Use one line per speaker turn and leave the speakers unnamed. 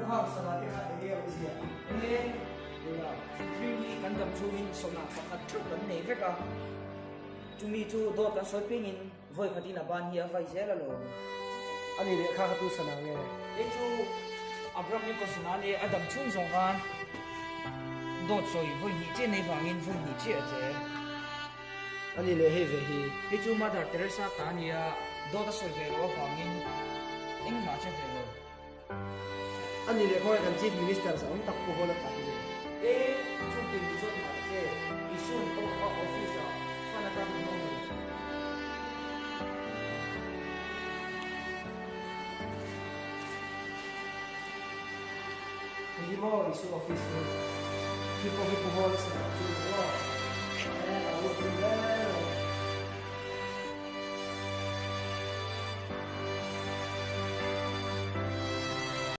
hang sana te kha enge a awmzia?
Enge nia, mihring hi kan dam chhungin sawna pakhat theuh kan nei vek a, chumi chu dawt kan sawi pengin vawi khatin a ban hi a vai zel alawm.
A ni leh kha kha tu sana nge?
Kei chu Abraham Lincoln sana ania, a dam chhung zawng khan dawt sawi vawi hnih chiah nei vangin vawi hnih chiah a che.
A ni leh hei ve hi.
Hei chu Mother Teresa ta a nia, dawt a sawi ve loh avangin engmah a che ve lo.
A ni leh khawngaih kan Chief Minister sa awm tak Pu Hawla ta hi le.
E, chungtin mi zawt mah ta che, Isuan pawh a office ah fan atan min awm a ni.
Hei hi maw Isu office chu? Khi pawh hi Pu Hawla sa tak chu ni maw?